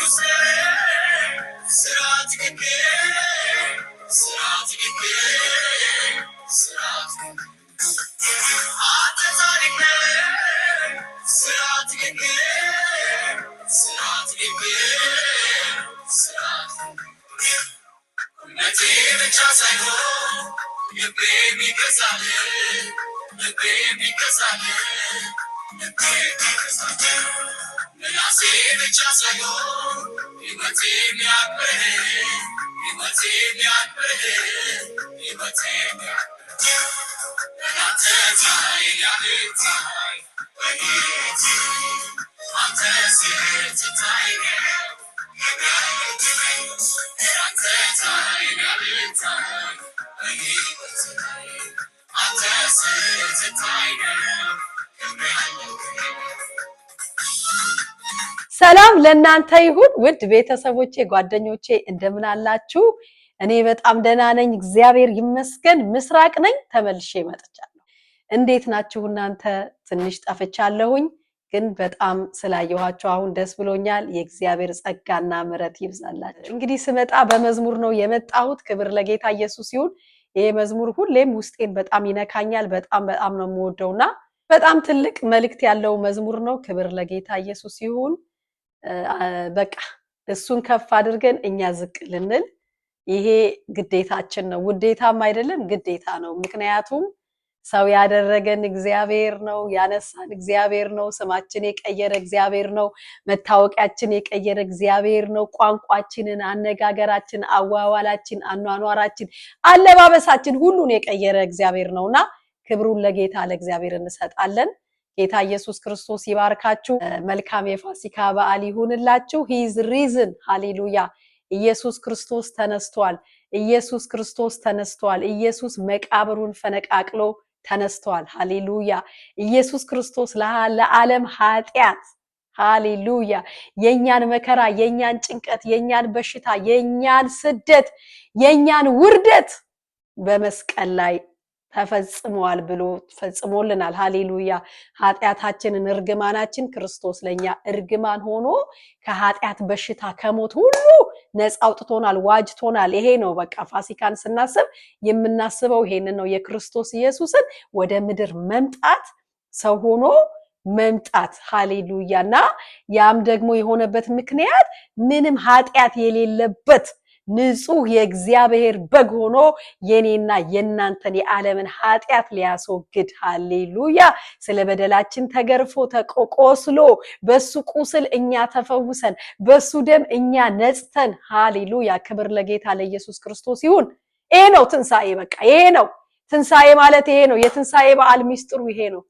ቅዱስ ስራ ትክክል፣ ስራ ትክክል፣ ስራ ትክክል። አንተ ጻድቅ ነህ፣ ስራ ትክክል፣ ስራ ትክክል፣ ስራ ትክክል። እምነቴ ብቻ ሳይሆን ልቤ የሚገዛልህ፣ ልቤ የሚገዛልህ፣ ልቤ የሚገዛልህ፣ ምላሴ ብቻ ሳይሆን ሕይወቴ የሚያክብርህ፣ ሕይወቴ የሚያክብርህ፣ ሕይወቴ የሚያክብርህ። አንተ ታይ ያልታይ በሕይወቴ፣ አንተ ስትታይ ነው የሚያለግመኝ። አንተ ታይ ያልታይ በሕይወቴ፣ አንተ ስትታይ ነው የሚያለግመኝ። ሰላም ለእናንተ ይሁን ውድ ቤተሰቦቼ፣ ጓደኞቼ፣ እንደምን አላችሁ? እኔ በጣም ደህና ነኝ፣ እግዚአብሔር ይመስገን። ምስራቅ ነኝ፣ ተመልሼ መጥቻለሁ። እንዴት ናችሁ እናንተ? ትንሽ ጠፍቻለሁኝ፣ ግን በጣም ስላየኋችሁ አሁን ደስ ብሎኛል። የእግዚአብሔር ጸጋና ምሕረት ይብዛላችሁ። እንግዲህ ስመጣ በመዝሙር ነው የመጣሁት። ክብር ለጌታ ኢየሱስ ይሁን። ይሄ መዝሙር ሁሌም ውስጤን በጣም ይነካኛል። በጣም በጣም ነው የምወደውና በጣም ትልቅ መልእክት ያለው መዝሙር ነው። ክብር ለጌታ ኢየሱስ ይሁን። በቃ እሱን ከፍ አድርገን እኛ ዝቅ ልንል ይሄ ግዴታችን ነው። ውዴታም አይደለም፣ ግዴታ ነው። ምክንያቱም ሰው ያደረገን እግዚአብሔር ነው። ያነሳን እግዚአብሔር ነው። ስማችን የቀየረ እግዚአብሔር ነው። መታወቂያችን የቀየረ እግዚአብሔር ነው። ቋንቋችንን፣ አነጋገራችን፣ አዋዋላችን፣ አኗኗራችን፣ አለባበሳችን ሁሉን የቀየረ እግዚአብሔር ነውና ክብሩን ለጌታ ለእግዚአብሔር እንሰጣለን። ጌታ ኢየሱስ ክርስቶስ ይባርካችሁ። መልካም የፋሲካ በዓል ይሁንላችሁ። He's risen። ሃሌሉያ! ኢየሱስ ክርስቶስ ተነስቷል። ኢየሱስ ክርስቶስ ተነስቷል። ኢየሱስ መቃብሩን ፈነቃቅሎ ተነስቷል። ሃሌሉያ! ኢየሱስ ክርስቶስ ለዓለም ኃጢአት፣ ሃሌሉያ፣ የኛን መከራ፣ የኛን ጭንቀት፣ የኛን በሽታ፣ የኛን ስደት፣ የኛን ውርደት በመስቀል ላይ ተፈጽሟል ብሎ ፈጽሞልናል። ሃሌሉያ። ኃጢአታችንን፣ እርግማናችን ክርስቶስ ለኛ እርግማን ሆኖ ከኃጢአት፣ በሽታ፣ ከሞት ሁሉ ነፃ አውጥቶናል፣ ዋጅቶናል። ይሄ ነው በቃ ፋሲካን ስናስብ የምናስበው ይሄንን ነው። የክርስቶስ ኢየሱስን ወደ ምድር መምጣት፣ ሰው ሆኖ መምጣት፣ ሃሌሉያ። እና ያም ደግሞ የሆነበት ምክንያት ምንም ኃጢአት የሌለበት ንጹህ የእግዚአብሔር በግ ሆኖ የኔና የናንተን የዓለምን ኃጢአት ሊያስወግድ፣ ሃሌሉያ፣ ስለ በደላችን ተገርፎ ተቆስሎ በሱ ቁስል እኛ ተፈውሰን በሱ ደም እኛ ነጽተን፣ ሃሌሉያ፣ ክብር ለጌታ ለኢየሱስ ክርስቶስ ይሁን። ይሄ ነው ትንሣኤ። በቃ ይሄ ነው ትንሣኤ ማለት፣ ይሄ ነው የትንሣኤ በዓል ሚስጥሩ፣ ይሄ ነው።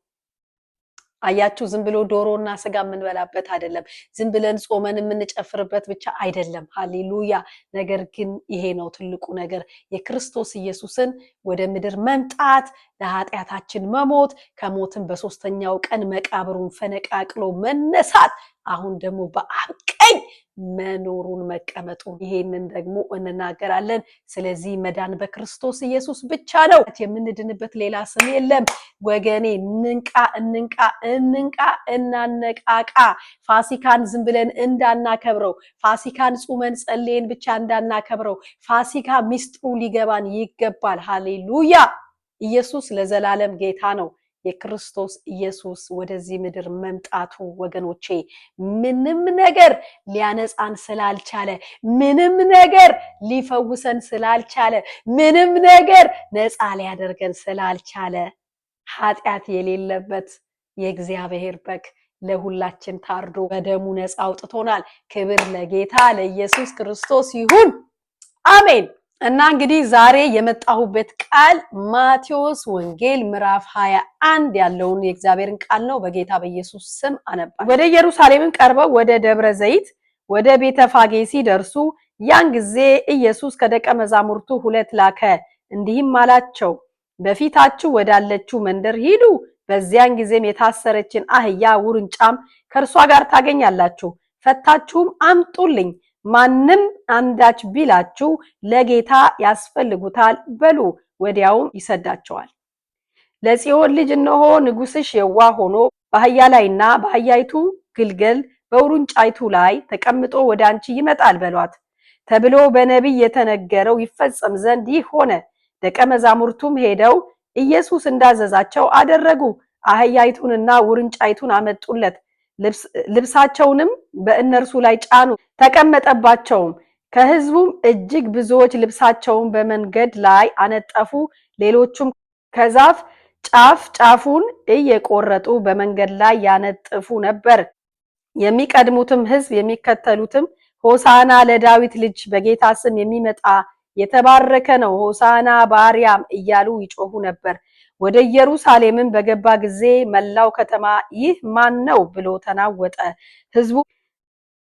አያችሁ፣ ዝም ብሎ ዶሮና ስጋ የምንበላበት አይደለም። ዝም ብለን ጾመን የምንጨፍርበት ብቻ አይደለም። ሃሌሉያ። ነገር ግን ይሄ ነው ትልቁ ነገር፣ የክርስቶስ ኢየሱስን ወደ ምድር መምጣት፣ ለኃጢአታችን መሞት፣ ከሞትም በሶስተኛው ቀን መቃብሩን ፈነቃቅሎ መነሳት፣ አሁን ደግሞ በአብ ቀኝ መኖሩን፣ መቀመጡን ይሄንን ደግሞ እንናገራለን። ስለዚህ መዳን በክርስቶስ ኢየሱስ ብቻ ነው። የምንድንበት ሌላ ስም የለም። ወገኔ እንንቃ፣ እንንቃ፣ እንንቃ፣ እናነቃቃ። ፋሲካን ዝም ብለን እንዳናከብረው፣ ፋሲካን ጹመን ጸልየን ብቻ እንዳናከብረው፣ ፋሲካ ሚስጥሩ ሊገባን ይገባል። ሃሌሉያ! ኢየሱስ ለዘላለም ጌታ ነው። የክርስቶስ ኢየሱስ ወደዚህ ምድር መምጣቱ ወገኖቼ ምንም ነገር ሊያነጻን ስላልቻለ፣ ምንም ነገር ሊፈውሰን ስላልቻለ፣ ምንም ነገር ነፃ ሊያደርገን ስላልቻለ፣ ኃጢአት የሌለበት የእግዚአብሔር በግ ለሁላችን ታርዶ በደሙ ነፃ አውጥቶናል። ክብር ለጌታ ለኢየሱስ ክርስቶስ ይሁን። አሜን። እና እንግዲህ ዛሬ የመጣሁበት ቃል ማቴዎስ ወንጌል ምዕራፍ 21 ያለውን የእግዚአብሔርን ቃል ነው። በጌታ በኢየሱስ ስም አነባለሁ። ወደ ኢየሩሳሌምም ቀርበው ወደ ደብረ ዘይት ወደ ቤተ ፋጌ ሲደርሱ ያን ጊዜ ኢየሱስ ከደቀ መዛሙርቱ ሁለት ላከ፣ እንዲህም አላቸው፦ በፊታችሁ ወዳለችው መንደር ሂዱ። በዚያን ጊዜም የታሰረችን አህያ ውርንጫም ከእርሷ ጋር ታገኛላችሁ፣ ፈታችሁም አምጡልኝ። ማንም አንዳች ቢላችሁ ለጌታ ያስፈልጉታል በሉ፣ ወዲያውም ይሰዳቸዋል። ለጽዮን ልጅ እነሆ ንጉሥሽ የዋህ ሆኖ በአህያ ላይና በአህያይቱ ግልገል በውርንጫይቱ ላይ ተቀምጦ ወደ አንቺ ይመጣል በሏት ተብሎ በነቢይ የተነገረው ይፈጸም ዘንድ ይህ ሆነ። ደቀ መዛሙርቱም ሄደው ኢየሱስ እንዳዘዛቸው አደረጉ። አህያይቱንና ውርንጫይቱን አመጡለት፣ ልብሳቸውንም በእነርሱ ላይ ጫኑ፣ ተቀመጠባቸውም። ከሕዝቡም እጅግ ብዙዎች ልብሳቸውን በመንገድ ላይ አነጠፉ። ሌሎቹም ከዛፍ ጫፍ ጫፉን እየቆረጡ በመንገድ ላይ ያነጥፉ ነበር። የሚቀድሙትም ሕዝብ የሚከተሉትም ሆሳዕና ለዳዊት ልጅ በጌታ ስም የሚመጣ የተባረከ ነው፣ ሆሳዕና በአርያም እያሉ ይጮሁ ነበር። ወደ ኢየሩሳሌምም በገባ ጊዜ መላው ከተማ ይህ ማን ነው ብሎ ተናወጠ። ሕዝቡ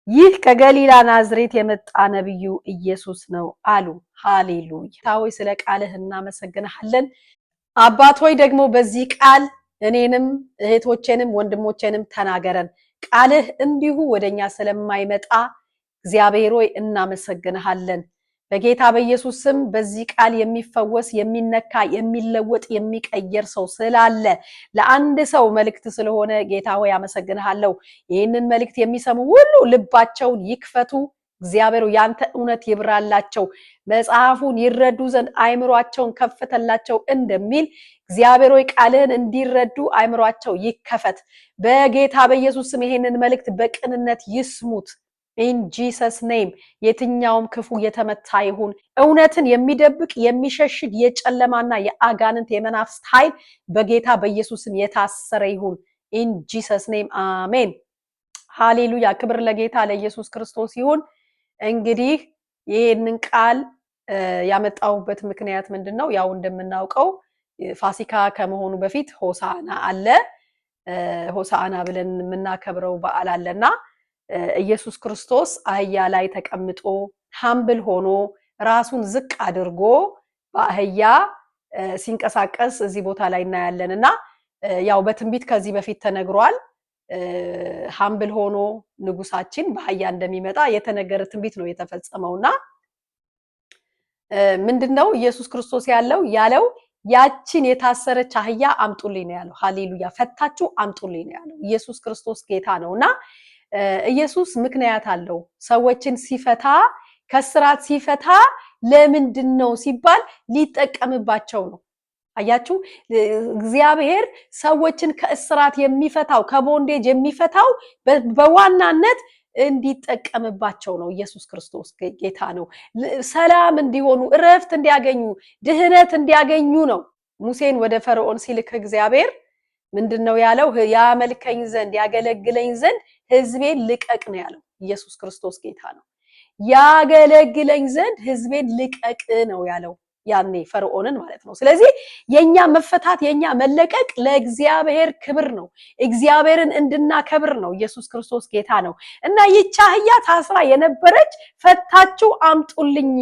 ይህ ከገሊላ ናዝሬት የመጣ ነቢዩ ኢየሱስ ነው አሉ። ሃሌሉያ። ሆይ ስለ ቃልህ እናመሰግንሃለን። አባት ሆይ ደግሞ በዚህ ቃል እኔንም እህቶቼንም ወንድሞቼንም ተናገረን። ቃልህ እንዲሁ ወደኛ ስለማይመጣ እግዚአብሔር ሆይ እናመሰግንሃለን። በጌታ በኢየሱስ ስም በዚህ ቃል የሚፈወስ፣ የሚነካ፣ የሚለወጥ፣ የሚቀየር ሰው ስላለ ለአንድ ሰው መልእክት ስለሆነ ጌታ ሆይ አመሰግንሃለሁ። ይህንን መልእክት የሚሰሙ ሁሉ ልባቸውን ይክፈቱ። እግዚአብሔር ያንተ እውነት ይብራላቸው፣ መጽሐፉን ይረዱ ዘንድ አይምሯቸውን ከፍተላቸው እንደሚል እግዚአብሔር ሆይ ቃልህን እንዲረዱ አይምሯቸው ይከፈት። በጌታ በኢየሱስ ስም ይሄንን መልእክት በቅንነት ይስሙት። In Jesus name የትኛውም ክፉ የተመታ ይሁን። እውነትን የሚደብቅ የሚሸሽግ የጨለማና የአጋንንት የመናፍስት ኃይል በጌታ በኢየሱስ ስም የታሰረ ይሁን። In Jesus name አሜን። ሃሌሉያ። ክብር ለጌታ ለኢየሱስ ክርስቶስ ይሁን። እንግዲህ ይህንን ቃል ያመጣሁበት ምክንያት ምንድን ነው? ያው እንደምናውቀው ፋሲካ ከመሆኑ በፊት ሆሳዕና አለ። ሆሳዕና ብለን የምናከብረው በዓል አለና ኢየሱስ ክርስቶስ አህያ ላይ ተቀምጦ humble ሆኖ ራሱን ዝቅ አድርጎ በአህያ ሲንቀሳቀስ እዚህ ቦታ ላይ እናያለን እና ያው በትንቢት ከዚህ በፊት ተነግሯል። humble ሆኖ ንጉሳችን በአህያ እንደሚመጣ የተነገረ ትንቢት ነው የተፈጸመውና ምንድን ነው ኢየሱስ ክርስቶስ ያለው ያችን የታሰረች አህያ አምጡልኝ ነው ያለው። ሃሌሉያ፣ ፈታችሁ አምጡልኝ ነው ያለው። ኢየሱስ ክርስቶስ ጌታ ነው እና ኢየሱስ ምክንያት አለው። ሰዎችን ሲፈታ፣ ከስራት ሲፈታ ለምንድን ነው ሲባል ሊጠቀምባቸው ነው። አያችሁ፣ እግዚአብሔር ሰዎችን ከእስራት የሚፈታው፣ ከ bondage የሚፈታው በዋናነት እንዲጠቀምባቸው ነው። ኢየሱስ ክርስቶስ ጌታ ነው። ሰላም እንዲሆኑ፣ እረፍት እንዲያገኙ፣ ድህነት እንዲያገኙ ነው። ሙሴን ወደ ፈርዖን ሲልክ እግዚአብሔር ምንድን ነው ያለው? ያመልከኝ ዘንድ ያገለግለኝ ዘንድ ሕዝቤን ልቀቅ ነው ያለው። ኢየሱስ ክርስቶስ ጌታ ነው። ያገለግለኝ ዘንድ ሕዝቤን ልቀቅ ነው ያለው ያኔ ፈርዖንን ማለት ነው። ስለዚህ የኛ መፈታት የኛ መለቀቅ ለእግዚአብሔር ክብር ነው። እግዚአብሔርን እንድናከብር ነው። ኢየሱስ ክርስቶስ ጌታ ነው እና ይህች አህያ ታስራ የነበረች ፈታችሁ አምጡልኝ፣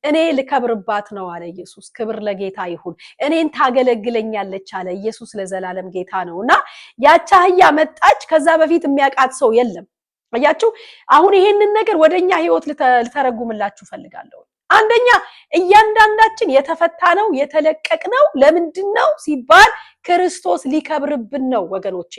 እኔ ልከብርባት ነው አለ ኢየሱስ። ክብር ለጌታ ይሁን። እኔን ታገለግለኛለች አለ ኢየሱስ። ለዘላለም ጌታ ነው እና ያች አህያ መጣች። ከዛ በፊት የሚያውቃት ሰው የለም። አያችሁ፣ አሁን ይሄንን ነገር ወደኛ ህይወት ልተረጉምላችሁ ፈልጋለሁ። አንደኛ እያንዳንዳችን የተፈታ ነው የተለቀቅ ነው። ለምንድን ነው ሲባል ክርስቶስ ሊከብርብን ነው ወገኖቼ።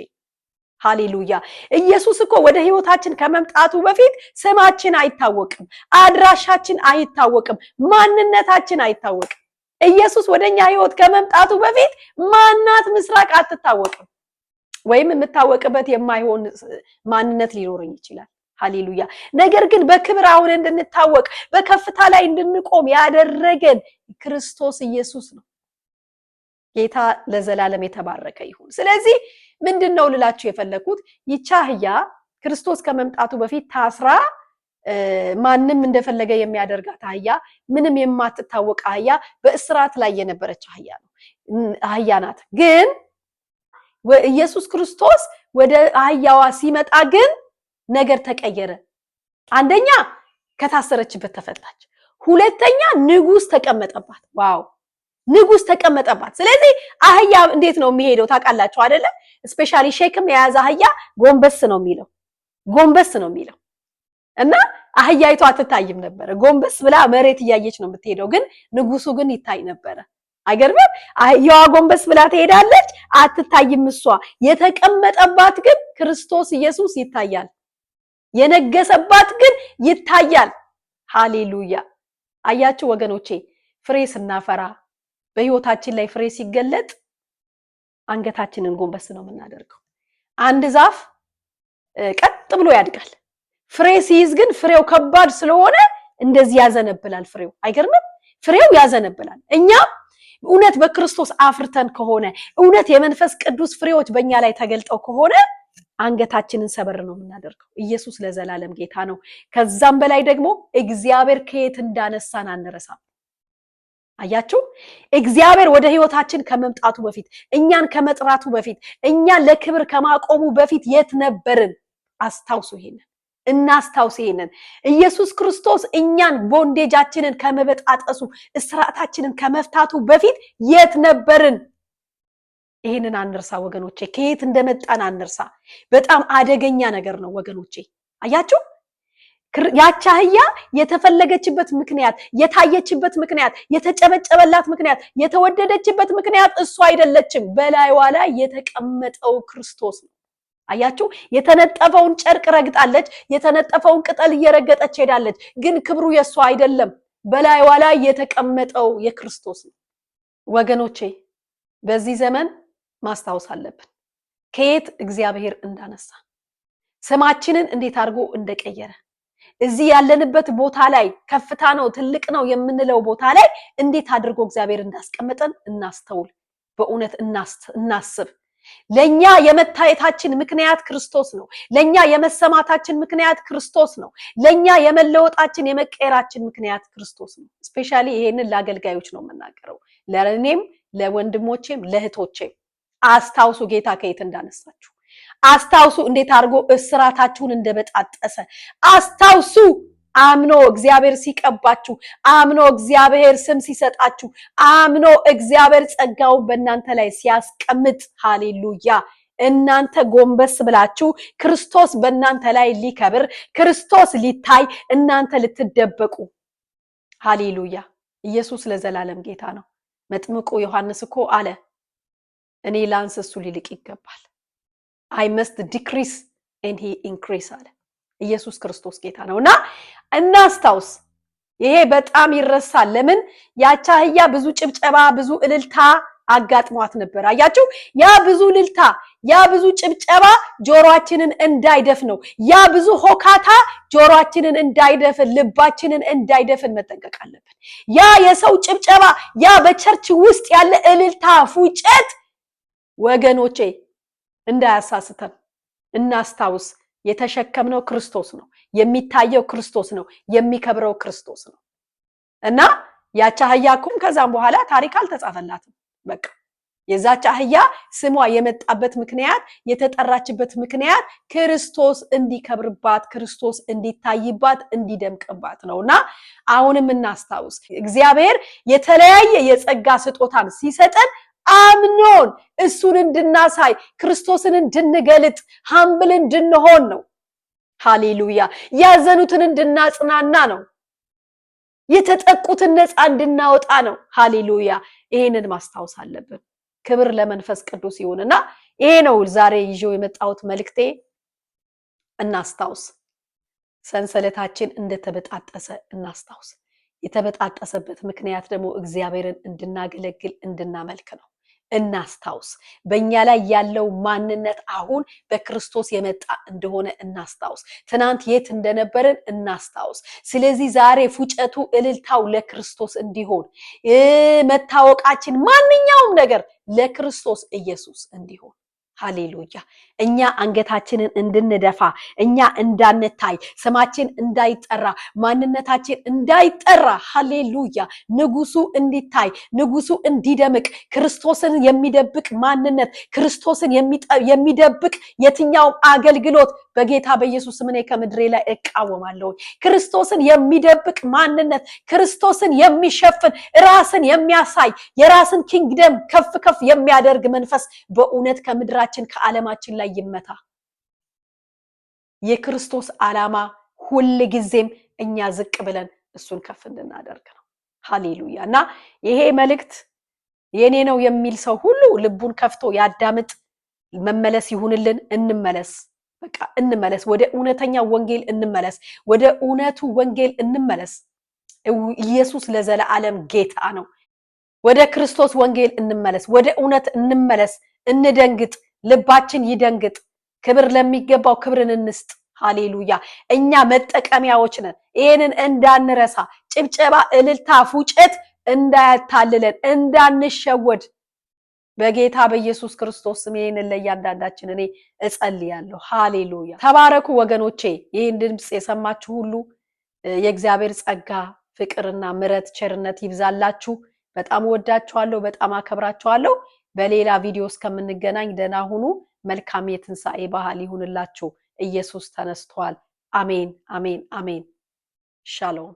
ሃሌሉያ! ኢየሱስ እኮ ወደ ህይወታችን ከመምጣቱ በፊት ስማችን አይታወቅም፣ አድራሻችን አይታወቅም፣ ማንነታችን አይታወቅም። ኢየሱስ ወደኛ ህይወት ከመምጣቱ በፊት ማናት ምስራቅ አትታወቅም፣ ወይም የምታወቅበት የማይሆን ማንነት ሊኖረኝ ይችላል። ሃሌሉያ። ነገር ግን በክብር አሁን እንድንታወቅ በከፍታ ላይ እንድንቆም ያደረገን ክርስቶስ ኢየሱስ ነው። ጌታ ለዘላለም የተባረከ ይሁን። ስለዚህ ምንድን ነው ልላችሁ የፈለኩት ይቺ አህያ ክርስቶስ ከመምጣቱ በፊት ታስራ ማንም እንደፈለገ የሚያደርጋት አህያ፣ ምንም የማትታወቅ አህያ፣ በእስራት ላይ የነበረች አህያ ነው አህያ ናት። ግን ኢየሱስ ክርስቶስ ወደ አህያዋ ሲመጣ ግን ነገር ተቀየረ። አንደኛ ከታሰረችበት ተፈታች። ሁለተኛ ንጉስ ተቀመጠባት። Wow፣ ንጉስ ተቀመጠባት። ስለዚህ አህያ እንዴት ነው የሚሄደው ታውቃላችሁ አይደለ? Especially ሸክም የያዘ አህያ ጎንበስ ነው የሚለው፣ ጎንበስ ነው የሚለው እና አህያይቷ አትታይም ነበረ። ጎንበስ ብላ መሬት እያየች ነው የምትሄደው፣ ግን ንጉሱ ግን ይታይ ነበረ። አይገርምም? አህያዋ ጎንበስ ብላ ትሄዳለች፣ አትታይም እሷ። የተቀመጠባት ግን ክርስቶስ ኢየሱስ ይታያል። የነገሰባት ግን ይታያል። ሃሌሉያ! አያችሁ ወገኖቼ፣ ፍሬ ስናፈራ፣ በህይወታችን ላይ ፍሬ ሲገለጥ አንገታችንን ጎንበስ ነው የምናደርገው። አንድ ዛፍ ቀጥ ብሎ ያድጋል። ፍሬ ሲይዝ ግን ፍሬው ከባድ ስለሆነ እንደዚህ ያዘነብላል። ፍሬው አይገርምም? ፍሬው ያዘነብላል። እኛም እውነት በክርስቶስ አፍርተን ከሆነ፣ እውነት የመንፈስ ቅዱስ ፍሬዎች በእኛ ላይ ተገልጠው ከሆነ አንገታችንን ሰበር ነው የምናደርገው። ኢየሱስ ለዘላለም ጌታ ነው። ከዛም በላይ ደግሞ እግዚአብሔር ከየት እንዳነሳን አንረሳም። አያችሁ፣ እግዚአብሔር ወደ ህይወታችን ከመምጣቱ በፊት፣ እኛን ከመጥራቱ በፊት፣ እኛን ለክብር ከማቆሙ በፊት የት ነበርን? አስታውሱ ይሄንን፣ እናስታውስ ይሄንን። ኢየሱስ ክርስቶስ እኛን bondage ኣችንን ከመበጣጠሱ፣ እስራታችንን ከመፍታቱ በፊት የት ነበርን? ይሄንን አንርሳ ወገኖቼ፣ ከየት እንደመጣን አንርሳ። በጣም አደገኛ ነገር ነው ወገኖቼ። አያችሁ፣ ያቺ አህያ የተፈለገችበት ምክንያት፣ የታየችበት ምክንያት፣ የተጨበጨበላት ምክንያት፣ የተወደደችበት ምክንያት እሱ አይደለችም። በላይዋ ላይ የተቀመጠው ክርስቶስ ነው። አያችሁ፣ የተነጠፈውን ጨርቅ ረግጣለች። የተነጠፈውን ቅጠል እየረገጠች ሄዳለች። ግን ክብሩ የእሷ አይደለም። በላይዋ ላይ የተቀመጠው የክርስቶስ ነው። ወገኖቼ፣ በዚህ ዘመን ማስታወስ አለብን ከየት እግዚአብሔር እንዳነሳ፣ ስማችንን እንዴት አድርጎ እንደቀየረ፣ እዚህ ያለንበት ቦታ ላይ ከፍታ ነው፣ ትልቅ ነው የምንለው ቦታ ላይ እንዴት አድርጎ እግዚአብሔር እንዳስቀመጠን እናስተውል። በእውነት እናስብ። ለኛ የመታየታችን ምክንያት ክርስቶስ ነው። ለኛ የመሰማታችን ምክንያት ክርስቶስ ነው። ለኛ የመለወጣችን፣ የመቀየራችን ምክንያት ክርስቶስ ነው። Especially ይሄንን ለአገልጋዮች ነው የምናገረው፣ ለእኔም፣ ለወንድሞቼም፣ ለእህቶቼም። አስታውሱ ጌታ ከየት እንዳነሳችሁ። አስታውሱ እንዴት አድርጎ እስራታችሁን እንደበጣጠሰ። አስታውሱ አምኖ እግዚአብሔር ሲቀባችሁ፣ አምኖ እግዚአብሔር ስም ሲሰጣችሁ፣ አምኖ እግዚአብሔር ጸጋውን በእናንተ ላይ ሲያስቀምጥ፣ ሃሌሉያ፣ እናንተ ጎንበስ ብላችሁ ክርስቶስ በእናንተ ላይ ሊከብር፣ ክርስቶስ ሊታይ፣ እናንተ ልትደበቁ። ሃሌሉያ! ኢየሱስ ለዘላለም ጌታ ነው። መጥምቁ ዮሐንስ እኮ አለ፣ "እኔ ላንስ፣ እሱ ሊልቅ ይገባል። I must decrease and he increase" አለ። ኢየሱስ ክርስቶስ ጌታ ነው። እና እናስታውስ። ይሄ በጣም ይረሳል። ለምን? ያቺ አህያ ብዙ ጭብጨባ፣ ብዙ እልልታ አጋጥሟት ነበር። አያችሁ፣ ያ ብዙ እልልታ፣ ያ ብዙ ጭብጨባ ጆሮአችንን እንዳይደፍነው፣ ያ ብዙ ሆካታ ጆሮአችንን እንዳይደፍን፣ ልባችንን እንዳይደፍን መጠንቀቅ አለብን። ያ የሰው ጭብጨባ፣ ያ በ church ውስጥ ያለ እልልታ፣ ፉጨት ወገኖቼ እንዳያሳስተን እናስታውስ። የተሸከምነው ክርስቶስ ነው። የሚታየው ክርስቶስ ነው። የሚከብረው ክርስቶስ ነው። እና ያቺ አህያ እኮ ከዛም በኋላ ታሪክ አልተጻፈላትም። በቃ የዛች አህያ ስሟ የመጣበት ምክንያት፣ የተጠራችበት ምክንያት ክርስቶስ እንዲከብርባት፣ ክርስቶስ እንዲታይባት፣ እንዲደምቅባት ነው። እና አሁንም እናስታውስ፣ እግዚአብሔር የተለያየ የጸጋ ስጦታን ሲሰጠን አምኖን እሱን እንድናሳይ፣ ክርስቶስን እንድንገልጥ፣ humble እንድንሆን ነው። ሃሌሉያ! ያዘኑትን እንድናጽናና ነው። የተጠቁትን ነፃ እንድናወጣ ነው። ሃሌሉያ! ይሄንን ማስታወስ አለብን። ክብር ለመንፈስ ቅዱስ ይሁንና ይሄ ነው ዛሬ ይዤው የመጣሁት መልእክቴ። እናስታውስ፣ ሰንሰለታችን እንደተበጣጠሰ እናስታውስ። የተበጣጠሰበት ምክንያት ደግሞ እግዚአብሔርን እንድናገለግል፣ እንድናመልክ ነው። እናስታውስ። በእኛ ላይ ያለው ማንነት አሁን በክርስቶስ የመጣ እንደሆነ እናስታውስ። ትናንት የት እንደነበርን እናስታውስ። ስለዚህ ዛሬ ፉጨቱ፣ እልልታው ለክርስቶስ እንዲሆን፣ መታወቃችን፣ ማንኛውም ነገር ለክርስቶስ ኢየሱስ እንዲሆን፣ ሃሌሉያ። እኛ አንገታችንን እንድንደፋ፣ እኛ እንዳንታይ፣ ስማችን እንዳይጠራ፣ ማንነታችን እንዳይጠራ፣ ሃሌሉያ፣ ንጉሱ እንዲታይ፣ ንጉሱ እንዲደምቅ፣ ክርስቶስን የሚደብቅ ማንነት፣ ክርስቶስን የሚደብቅ የትኛውም አገልግሎት በጌታ በኢየሱስ ስም እኔ ከምድሬ ላይ እቃወማለሁ። ክርስቶስን የሚደብቅ ማንነት፣ ክርስቶስን የሚሸፍን፣ ራስን የሚያሳይ፣ የራስን kingdom ከፍ ከፍ የሚያደርግ መንፈስ በእውነት ከምድራችን፣ ከዓለማችን ላይ ይመታ። የክርስቶስ ዓላማ ሁል ጊዜም እኛ ዝቅ ብለን እሱን ከፍ እንድናደርግ ነው። ሃሌሉያ። እና ይሄ መልእክት የኔ ነው የሚል ሰው ሁሉ ልቡን ከፍቶ ያዳምጥ። መመለስ ይሁንልን፣ እንመለስ። በቃ እንመለስ፣ ወደ እውነተኛ ወንጌል እንመለስ፣ ወደ እውነቱ ወንጌል እንመለስ። ኢየሱስ ለዘለዓለም ጌታ ነው። ወደ ክርስቶስ ወንጌል እንመለስ፣ ወደ እውነት እንመለስ። እንደንግጥ፣ ልባችን ይደንግጥ። ክብር ለሚገባው ክብርን እንስጥ። ሃሌሉያ! እኛ መጠቀሚያዎች ነን። ይሄንን እንዳንረሳ፣ ጭብጨባ፣ እልልታ፣ ፉጨት እንዳያታልለን፣ እንዳንሸወድ በጌታ በኢየሱስ ክርስቶስ ስም ይሄንን ለእያንዳንዳችን እኔ እጸልያለሁ። ሃሌሉያ! ተባረኩ ወገኖቼ። ይህን ድምፅ የሰማችሁ ሁሉ የእግዚአብሔር ጸጋ ፍቅርና ምሕረት ቸርነት ይብዛላችሁ። በጣም እወዳችኋለሁ፣ በጣም አከብራችኋለሁ። በሌላ ቪዲዮ እስከምንገናኝ ደህና ሁኑ። መልካም የትንሣኤ በዓል ይሁንላችሁ። ኢየሱስ ተነስቷል። አሜን፣ አሜን፣ አሜን። ሻሎም።